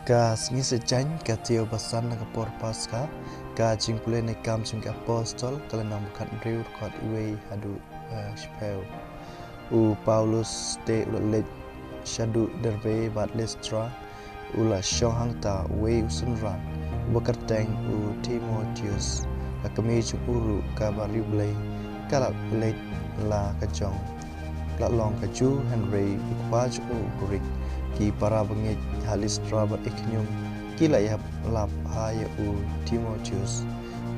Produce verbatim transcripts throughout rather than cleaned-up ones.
Ka sngi Saitjaiñ, ka taïew ba san na ka por Paska. Ka jingpule na ki Kam jong ki Apostol, ka lynnong ba khathynriew, dkhot wei haduh, eh, shiphew. U Paulus te u la leit shaduh Derbe bad Listra, u la shong hangta uwei u synran uba kyrteng u Timotheus. Ka kmie jong u ruh kaba riewblei, ka la leit la ka jong, la long ka Jiw hynrei u kpa jong u u Grik. Ki para bangeit ha Listra bad Ikonium ki la ïalap ha ïa u Timotheus.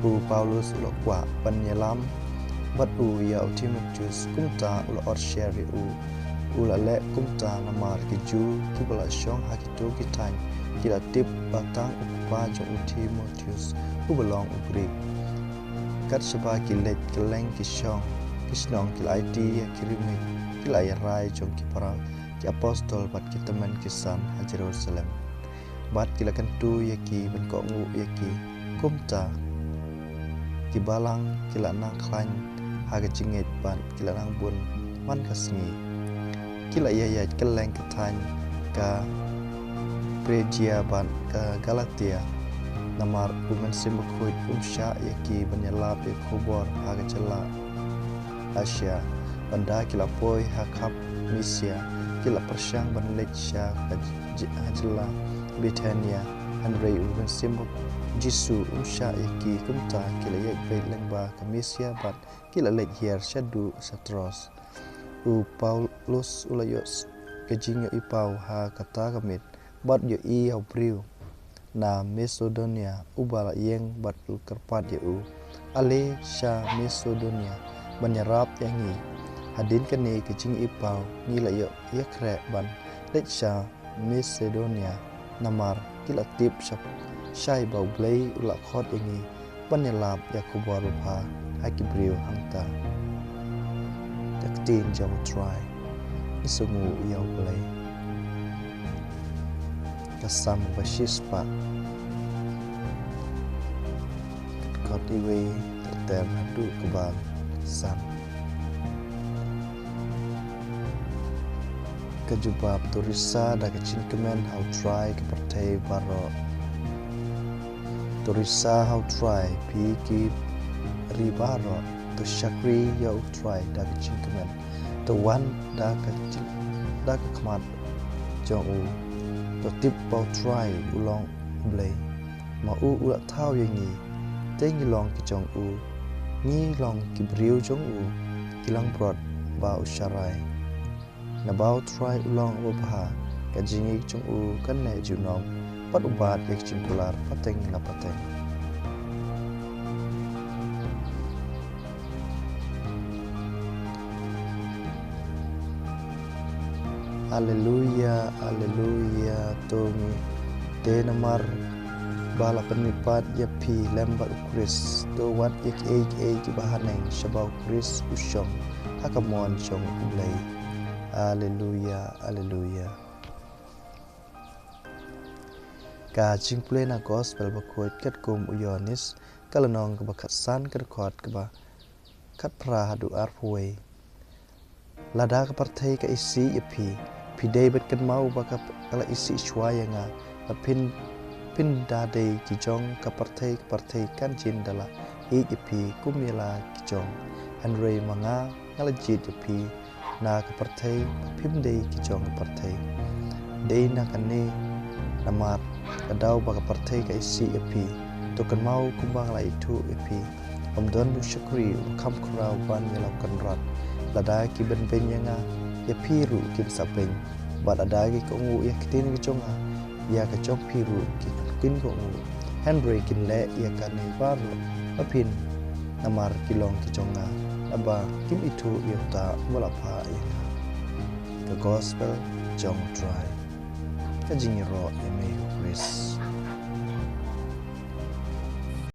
U Paulus u la kwah ban ïalam bad u ïa u Timotheus, kumta u la ot sher ïa u. U la leh kumta namar ki Jiw kiba la shong ha kito ki thaiñ ki la tip ba tang u kpa jong u Timotheus uba long u Grik. Kat shaba ki leit kylleng ki shong, ki shnong, ki la aiti ïa ki riewngeit, ki la ïa rai jong ki para ki apostol bad ki tymmen ki san ha Jerusalem. Bad ki la kyntu ïa ki ban kohnguh ïa ki. Kumta ki balang ki la nang khlaiñ ha ka jingngeit bad ki la nang bun man ka sngi. Ki la ïaid kylleng ka thaiñ ka Phrygia bad ka Galatia. Namar u Mynsiem Bakhuid um shah ïa ki ban ïalap ïa ka khubor ha ka jylla Asia. Bad da ki la poi ha khap Misia, ki la pyrshang ban leit sha ka j-, j-, jylla Bithynia. Hynrei u Mynsiem Jisu um shah ïa ki, kumta ki la ïaid beit lyngba ka Misia bad ki la leit hiar shaduh sha Troas. U Paulus u la ïoh s-, ka jingïohi paw ha kata ka miet, bad ïohi ïa u briew na Macedonia uba la ïeng bad u kyrpad ïa u, ale sha Macedonia ban ïarap ïa ngi. Hadien kane ka jingïohi paw ngi la ïoh ïakhreh ban leit sha Macedonia, namar ki la tip shai ba U Blei u la khot ïa ngi ban ïalap ïa ka khubor babha ha ki briew hangta. Ka ktien jong U Trai. Ngi sngewnguh ïa U Blei. Ka Salm ba shispah, dkhot wei ter ter haduh kaba san. Ka jubab. To risa da ka jingkmen ha U Trai ka pyrthei baroh. To risa ha U Trai phi ki ri baroh. To shakri ïa U Trai da ka jingkmen. To wan da ka jing, da ka khmat jong u. To tip ba U Trai u long U Blei, ma u u la thaw ïa ngi. Te ngi long ki jong u, ngi long ki briew jong u, ki langbrot ba u sharai. Naba U Trai u long uba bha, ka jingïeit jong u kan neh junom, bad u bat ïa ka jingkular pateng la pateng. Aleluia, aleluia. To ngi te namar ba la pynmihpat ïa phi lem bad U Khrist, to wat ïa kiei kiei kiba haneng, shaba U Khrist u shong ha ka mon jong U Blei. Aleluia, aleluia. Ka jingpule na Gospel bakhuid katkum u Ïoannis, ka lynnong kaba khatsan, ka dkhot kaba khatphra haduh arphew wei. Lada ka pyrthei ka isih ïa phi, phi dei ban kynmaw ba ka, ka la isih shuwa ïa nga. Bad phin, phin da dei ki jong ka pyrthei, ka pyrthei kan jin da la ïeit ïa phi kum ïa la ki jong. Hynrei ma nga, nga la jied ïa phi na ka pyrthei, ba phim dei ki jong ka pyrthei. Dei na kane namar ka daw ba ka pyrthei ka isih ïa phi. To kynmaw kumba nga la ithuh ïa phi. Ym don u shakri uba kham khraw ban ïa la u kynrad. Lada ki bynbeiñ ïa nga, ïa phi ruh kin sa beiñ. Bad lada ki kohnguh ïa ka ktien ka jong nga, ïa ka jong phi ruh ki, kin kohnguh. Hynrei kin leh ïa kane baroh ma phin, namar ki long ki jong nga, naba kim ithuh ïa uta uba la phah ïa nga. Ka Gospel jong U Trai. Ka jingïaroh ïa me ko Khrist.